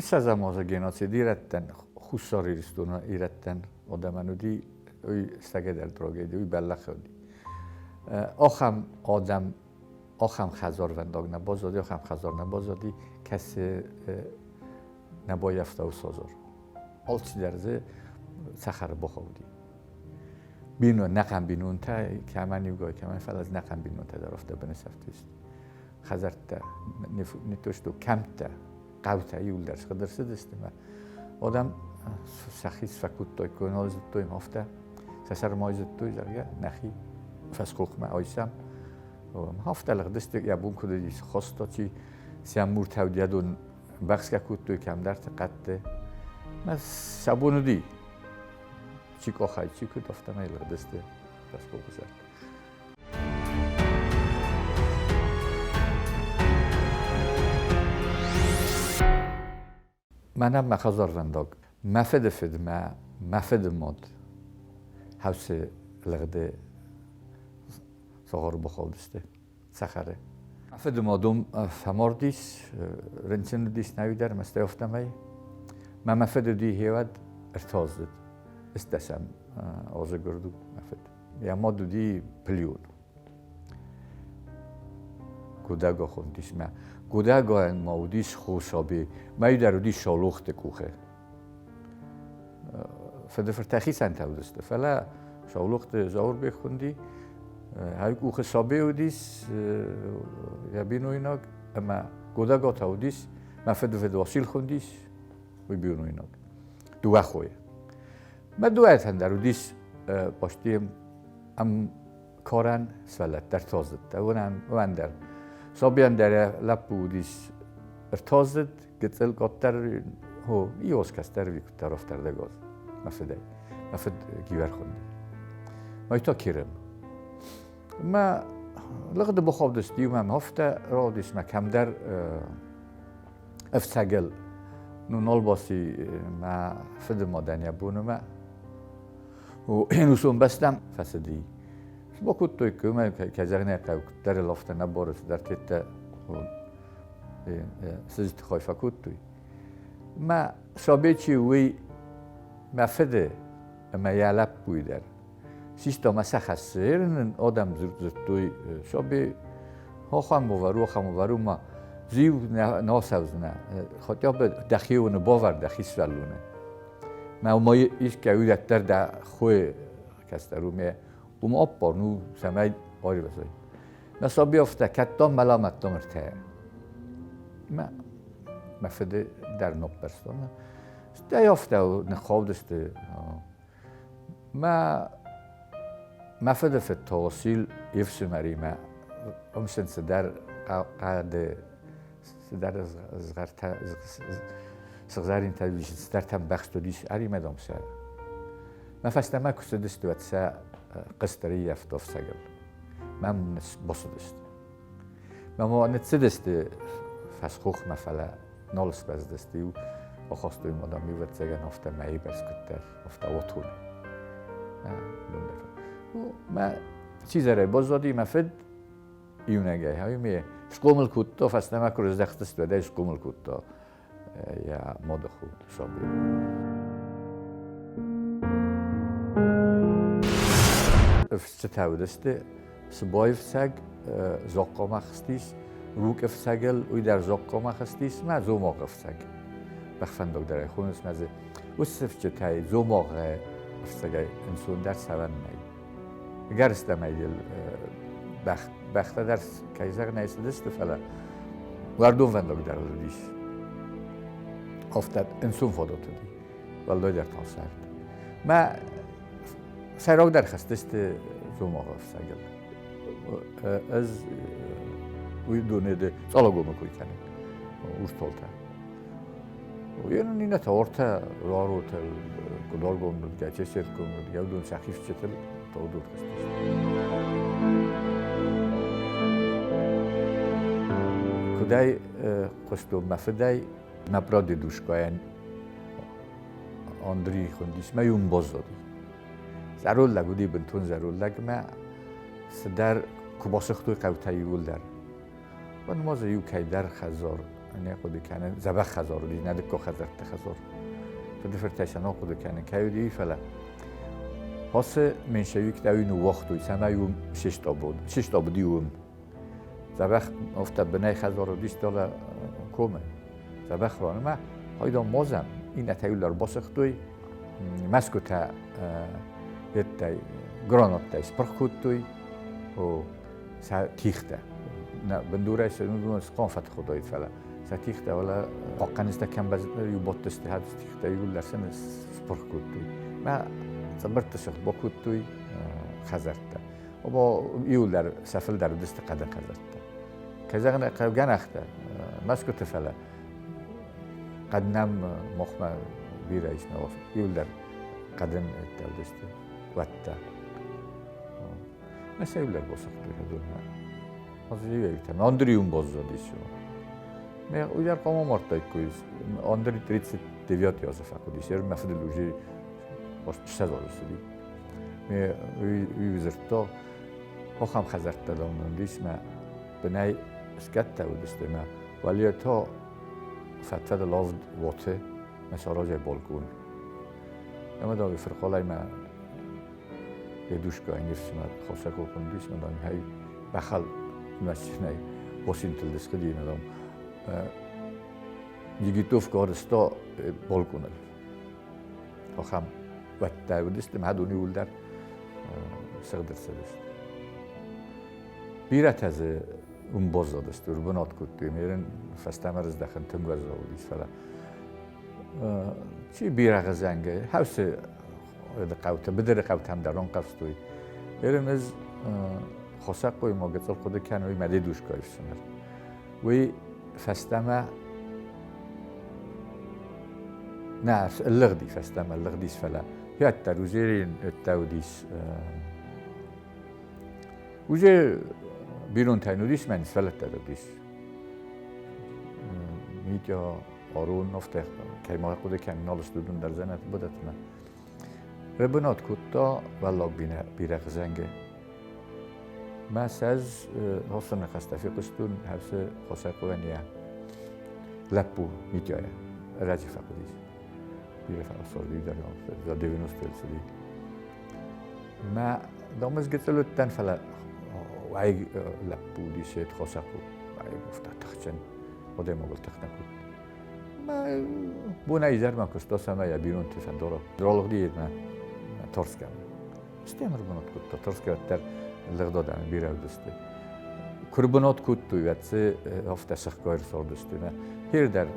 Ссӕдзӕм азы геноцид ирӕттӕн, Хуссар Ирыстоны ирӕттӕн адӕмӕн уыди, уый стӕгӕдӕр трагеди, уый бӕллӕх уыди. Ахӕм адӕм, ахӕм хӕдзарвӕндаг нӕ баззади, ахӕм хӕдзар нӕ баззади, кӕцы нӕ баййӕфта уыцы азар. Алцыдӕр дзы цӕхӕры бахауди. Бинон, нӕхъӕн бинонтӕ, кӕмӕн иугай, кӕмӕн, фӕлӕ дзы нӕхъӕн бинонтӕ дӕр афтӕ бынысӕфтысты. Хӕдзӕрттӕ, не то что кӕмттӕ, хъӕутӕ иуылдӕр сыгъд ӕрцыдысты мӕ адӕм сӕхи сфӕкодтой, куы нал зыдтой, афтӕ сӕ сӕрмӕ зыдтой, зӕгъгӕ, нӕхи фӕскъухмӕ айсӕм. Афтӕ лыгъдысты, йӕ бон куыд уыдис, хоста чи, сӕ муртӕ уыди, бӕхсгӕ кодтой кӕмдӕрты хъӕдты. Мӕ сӕ бон уыди, чи къохӕй, чи куыд, афтӕмӕй лыгъдысты фӕскъухы сӕрты. Мӕнӕн мӕ хӕдзарвӕндаг, мӕ фыды фыд, мӕ фыды мад хӕусы лыгъды цагъары бахаудысты цӕхӕры. Мӕ фыды мад уым фӕмардис, рынчын уыдис нӕуи дӕр, мӕ стӕй афтӕмӕй. Мӕ мӕ фыд уыди гъеуӕд ӕртӕаздзыд, ыстдӕсӕм азы гуырд у мӕ фыд. Йӕ мад уыди Плион. Гудӕга хуындис мӕ. Гудӕгайӕн ма уыдис хо саби, мӕ дӕр уыдис Саулохты къухы. Фыдыфырттӕ хицӕнтӕ уыдысты, фӕлӕ Саулохты Зауырбег хуынди. Ай къухы саби уыдис йӕ бинойнаг, ӕмӕ Гудӕга та уыдис, мӕ фыдыфыд Васил хуындис, уый бинойнаг. Дыууӕ хойы. Мӕ дыууӕтӕн дӕр уыдис почти ӕмкарӕн сывӕллӕттӕ ӕртӕдзыдтӕ. Уымӕн дӕр сабийӕн дӕр йӕ лӕппу уыдис ӕртӕдзыд, гыццыл къаддӕр, хо, иос кӕстӕр ӕви куыддӕр афтӕрдӕг аз мӕ фыдӕй. Мӕ фыд Гивер хуынди. Мӕ та Керем. Мӕ лыгъды бахаудысты иу мӕм афтӕ радис мӕ кӕмдӕр ӕфцӕгыл. Ну, нал баци мӕ фыды мадӕн йӕ бонмӕ. Ӕнусон бӕстӕм фӕцыди. Бакодтой кӕмӕ, кӕй зӕгъын ӕй хъӕуы, куыддӕр ыл афтӕ нӕ бары, цыдӕр тедтӕ сыджыты хай фӕкодтой. Мӕ сабечи уый мӕ фыды ӕмӕ йӕ лӕппуйы дӕр систа мӕ сӕ хӕссы. Ерын адӕм дзырдтой, саби ахӕм уавӕр у, ахӕм уавӕр у, ма зиу нӕ ацӕудзынӕ, хотя бы дӕхионы бавӕр дӕхи сывӕллоны. Мӕ уымӕ искӕй уыдӕттӕр дӕ хойы кӕстӕр у, ме уым аппар, ну, цӕмӕй аирвӕзай. Мӕ саби афтӕ, кӕддӕм мӕламӕдтам ӕртӕйӕ. Мӕ мӕ фыды дӕр ныппӕрстон. Стӕй афтӕ ныххаудысты. Мӕ мӕ фыды фыд Толосил йе фсымӕримӕ уым сын цыдӕр хъӕды цыдӕр згъӕртӕ сыгъзӕринтӕ уыдис, цыдӕртӕ ӕмбӕхст уыдис, ӕримӕ дам сӕ. Мӕ фӕстӕмӕ куы цыдысты, уӕд сӕ хъызт ӕрыййӕфта ӕфцӕгыл. Мӕм бацыдысты. Мӕ ма ныццыдысты фӕсхохмӕ, фӕлӕ нал сбӕздысты. Иу ахастой ма дам, ӕвӕццӕгӕн, афтӕ мӕйы бӕрц куыддӕр, афтӕ отоны. Мӕ сидзӕрӕй баззади мӕ фыд иунӕгӕй. Ме схъомыл кодта, фӕстӕмӕ куы рыздӕхтысты, уӕд ӕй схъомыл кодта йӕ мады хо саби. Ӕфсджытӕ уыдысты, Сыбойы фцӕг Зохъхъомӕ хызтис, Рукъы фцӕгыл уый дӕр Зохъхъомӕ хызтис мӕ Дзомагъы фцӕг. Бӕхфӕндаг дӕр ӕй хонынц мӕ дзы уыцы фцджытӕй Дзомагъы ӕфцӕгӕй ӕнцондӕр цӕуӕн нӕй. Ӕгӕрыстӕмӕй йыл бӕхтӕ дӕр, кӕй зӕгъын ӕй, цыдысты, фӕлӕ уӕрдонвӕндаг дӕр уыдис. Афтӕ ӕнцон фадат уыди, уӕлдайдӕр та сӕрд. Мӕ сӕйрагдӕр хӕстысты Дзомагъы ӕфцӕгыл. Ӕз уый дунеды Цъалагомы кой кӕнын, Урстолтӕ. Иннӕтӕ ортӕ, раротӕ, Къуыдаргом рдгӕ, Чеселтгом рдгӕ, уыдон сӕхи фысджытыл уыдон хызтысты. Куыдӕй хъуыстон мӕ фыдӕй, мӕ прадедушкайӕн Андрей хуындис, мӕ уым баззади. Зӕронд лӕг уыди, бынтон зӕронд лӕг, мӕ цыдӕр куы басыгътой хъӕутӕ иууылдӕр. Уӕд ма дзы иу кӕйдӕр хӕдзар Не хъуыды кӕнын, дзӕбӕх хӕдзар уыди, нӕ дыккаг хӕдзӕртты хӕдзар. Фыды фыртӕй сӕ нал хъуыды кӕнын, кӕй уыди, фӕлӕ ацы меньшевиктӕ уый ныууагътой, цӕмӕй уым се штаб уыди уым. Дзӕбӕх афтӕ бынӕй хӕдзар уыдис дӕлӕ комы. Дзӕбӕх ранмӕ хайдан мазӕм, иннӕтӕ иуыл ӕрбасыгътой, мӕсгуытӕ йедтӕй гранаттӕй спырх кодтой, сӕ тигътӕ. Бындурӕй сӕ хъан фӕтых уыдаид, фӕлӕ сӕ тигътӕ, фӕлӕ хъахъхъӕнджытӕ кӕм иу бадтысты, хӕд тигътӕ иууылдӕр сын спырх кодтой. Мӕ цъыбыртты сыгъд бакодтой хӕдзӕрттӕ. Ома иууылдӕр сӕ фылдӕр уыдысты хъӕдын хӕдзӕрттӕ. Кӕй зӕгъын ӕй хъӕуы, гӕнӕхтӕ, мӕсгуыты, фӕлӕ хъӕд нӕм махмӕ бирӕ ис, иууылдӕр хъӕдын уыдысты уӕттӕ. Мӕ сӕ иууылдӕр басыгътой хӕдонмӕ. Az jövőtem. Andrium баззадис. Ме уйдар хъуамӕ мардтаиккой. Андрей 39 азы фӕхъуыдис. Ер мӕ фыдыл уже 20 азы цыди. Ме уый дзырдта, ахӕм хӕдзӕрттӕ дам уыдис, мӕ бынӕй скӕттӕ уыдысты, мӕ уӕле та фӕд-фӕдыл авд уаты, мӕ сӕ разӕй балкон. Ӕмӕ дам фырхъалӕй мӕ дедушка ӕнгӕсмӕ хосӕкыл хуындис, мӕ дам хай бӕхӕл машинӕй босинтыл дысхъыди, мӕ дам дигитовка арызта балконыл. Ахӕм уӕттӕ уыдысты, мӕ адон иууылдӕр сыгъд ӕрцыдысты. Бирӕтӕ дзы уым баззадысты, ӕрбынат кодтой. Мерын фӕстӕмӕ рыздӕхын тынг уӕззау уыдис, фӕлӕ чи бирӕгъы зӕнгӕй, хӕвсы хъӕутӕ, быдыры хъӕутӕм дӕр ӕнхъӕвзтой. Ерын ӕз Хосӕхъойы ма гыццыл хъуыды кӕн, уый мӕ дедушкайы фсымӕр. Уый фӕстӕмӕ нӕ лыгъди фӕстӕмӕ, лыгъдис, фӕлӕ хиӕддӕр узерин ӕддӕ уыдис. Уже бинонтӕн уыдис, мӕн сывӕллӕттӕ уыдис. Митя, Арон, афтӕ кӕй ма хъуыды кӕнын, нал сты уыдон дӕр дзӕнӕты бадӕтмӕ. Рӕбынат кодта Уӕллаг бирӕгъзӕнгы. Мӕ сӕз ацы ныхӕстӕ фехъуыстон хӕрзы Хосӕхъуӕн йӕ лӕппу Митяйӕ. Ӕрӕджы фӕхъуыдис. Бирӕ фӕцарди дӕр, за 90 цыди. Мӕ дам ӕз гыццыл уыдтӕн, фӕлӕ уӕйыг лӕппу уыдис Хосӕхъу. Уӕйыг афтӕ тыхджын, адӕймагыл тых нӕ кодта. Бонӕй изӕрмӕ куыста, цӕмӕй йӕ бинонты фӕндора. Ралыгъди мӕ Торскӕмӕ. Стӕй ӕрбынат кодта. Торскӕ уӕддӕр лыгъд адӕмы бирӕ уыдысты. Куы рбынат кодтой, уӕд дзы афтӕ сыхгай ӕрцардысты. Мӕ хир дӕр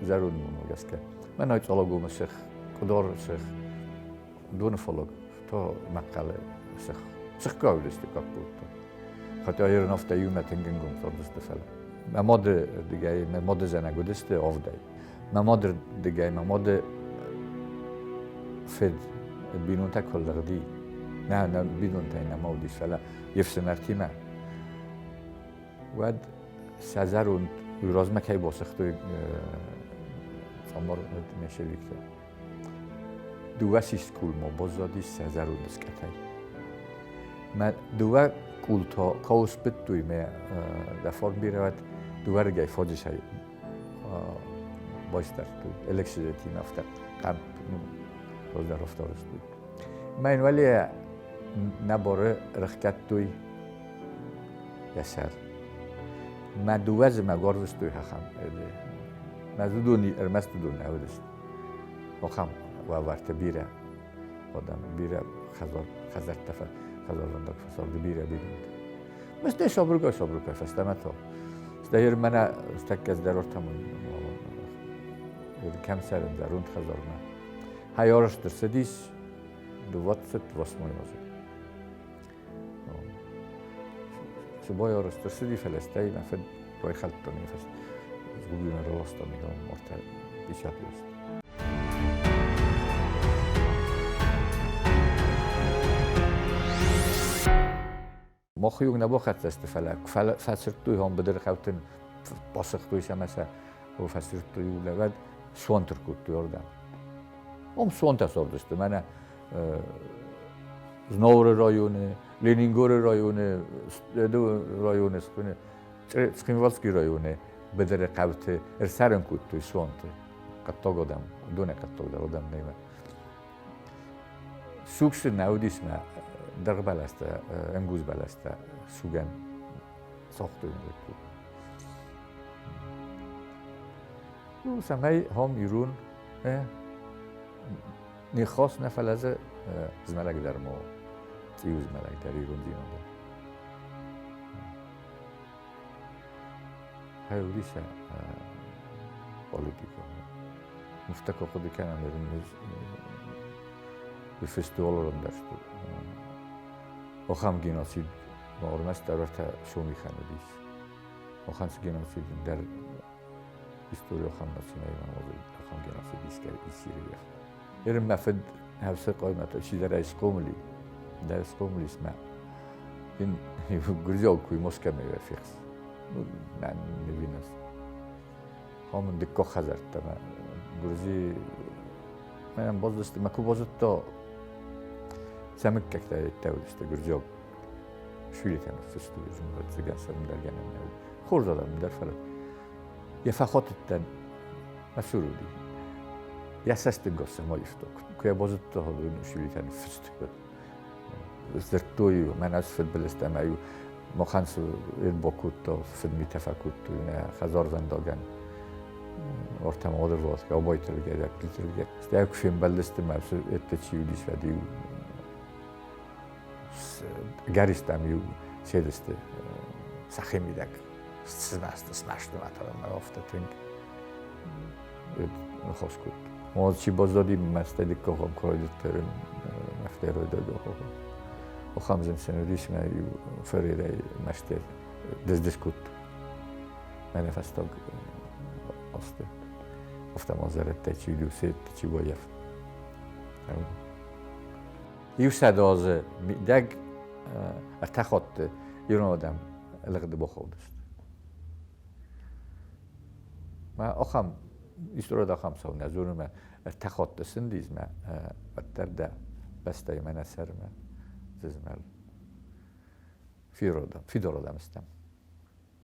зӕронд номмӕ гӕсгӕ. Мӕнӕ Цъалагомы сых, Къуыдары сых, Доныфалог та Мӕхъхъӕлы сых. Сыхгай уыдысты каппотты. Хотя ерын афтӕ иумӕ тынг ӕнгом цардысты, фӕлӕ. Мӕ мады рдыгӕй, мӕ мады зӕнӕг уыдысты авдӕй. Мӕ мады рдыгӕй, мӕ мады фыд бинонтӕ куы лыгъди. Нӕ, нӕ бинонтӕй нӕма уыдис, фӕлӕ йе фсымӕртимӕ. Уӕд сӕ зӕронд уый размӕ кӕй басыгътой цъаммар меньшевиктӕ. Дыууӕ систкъулмӕ баззадис сӕ зӕронд скъӕтӕй. Мӕ дыууӕ къул та кау сбыдтой, мӕ дӕ форм бирӕ дыууӕрдыгӕй фаджысӕй байстӕрдтой. Элексизетимӕ афтӕ хъӕмп, ну, раздӕр афтӕ арӕзтой. Мӕ йын уӕлейӕ нӕ бары рыхгӕдтой йӕ сӕр. Мӕ дыууӕ зымӕг арвыстой ахӕм. Мӕ уыдон ӕрмӕст уыдон нӕ уыдысты. Ахӕм уавӕртӕ бирӕ адӕм, бирӕ хӕдзӕрттӕ, хӕдзарвӕндаг фӕцарди бирӕ бинонтӕ. Стӕй сабыргай-сабыргай фӕстӕмӕ та. Стӕй мӕнӕ тӕккӕ дӕр ӕртӕмон кӕм цӕрын, зӕронд хӕдзармӕ. Хай арӕзт ӕрцыдис 28 азы. Сыбай арӕзт ӕрцыди, фӕлӕ стӕй мӕ фыд райхӕлдта ме фӕст. Згубимӕ раласта ме ӕртӕ десятый. Мах-иу нӕ бахӕццӕ сты, фӕлӕ фӕсырдтой ам быдыры хъӕутӕн, басыгътой сӕ ӕмӕ сӕ фӕсырдтой улӕвӕд, суантыр кодтой ардӕм. Ам суантӕ цардысты, мӕнӕ Знауыры районы, Ленингоры районы, районы, Цхинвалский районы. Быдыры хъӕуты ӕрцӕрын кодтой суанты. Хъӕддаг адӕм, уыдонӕй хъӕддагдӕр адӕм нӕй. Суг сын нӕ уыдис мӕ дыргъ бӕлӕстӕ, ӕнгуз бӕлӕстӕ сугӕн цагътой нырыккой. Ну, цӕмӕй хом ирон ниххос нӕ фӕлӕ дзы змӕлӕг дӕр ма цъиу змӕлӕг дӕр ирондзинад. Хай уыдис политика. Муфтако хъуыды кӕнӕм фестивалон дӕр Охам геноцид ӕрмӕстдӕр ӕртӕ сомихӕн уыдис. Охам геноцид дӕр истори охам националон охам геноцид искӕй. Ерын мӕ фыд хӕвсы хъаймӕт сидӕрӕй схъомыл и. Дӕр схъомыл ис мӕ. Ин гуырдзиаг куй Москвӕмӕ фехс. Ну, мӕ не винас. Хомын дыкког хӕдзӕрттӕ мӕ гуырдзи мӕнӕн баззадысты, мӕ куы базыдта, сӕ мыггӕгтӕ йедтӕ уыдысты гуырдзиаг швилитӕ ныффыстой, зынвӕццӕгӕн сӕм дӕр гӕнӕн нӕ уыд. Хорз адӕм дӕр, фӕлӕ йӕ фӕхатыдтӕн мӕ цуры уыди. Йӕ цӕстынгас сӕм аивта. Куы йӕ базыдта, швилитӕ ныффыстой. Дзырдтой, мӕнӕ цы фыдбылызтӕ ӕмӕ-иу махӕн цы ӕрбакодта, фыдмитӕ фӕкодтой нӕ хӕдзарвӕндагӕн. Ортӕм одырвалсгӕ, абайтыргӕ, дӕпплитыргӕ. Стӕй куы фембӕлдысты мӕ ӕдде чи уыдис, уӕд-иу гӕристӕм-иу седысты сӕхимидӕг смӕсты, смӕсты мӕ афтӕ тынг ныхас кодта. Моз чи баззади, мӕстӕй дыккагъом куы райдыдта мӕфтӕй райдайгӕ Охам зын уыдис мӕ иу фӕрерӕй мӕстӕй дыз-дыз кодта. Мӕнӕ фӕстаг азты. Афтӕ ма зӕрӕдтӕй чи уыди, уыцы чи баййӕфт. Иу сӕдӕ азы мидӕг ӕртӕ хатты ирон адӕм лыгъды бахаудысты. Мӕ ахӕм историйӕ ахӕм цау нӕ зоны мӕ ӕртӕ хатты сындиз мӕ уӕддӕр дӕ бӕстӕйы мӕнӕ сӕрмӕ зызмӕл. Фидор адӕм стӕм.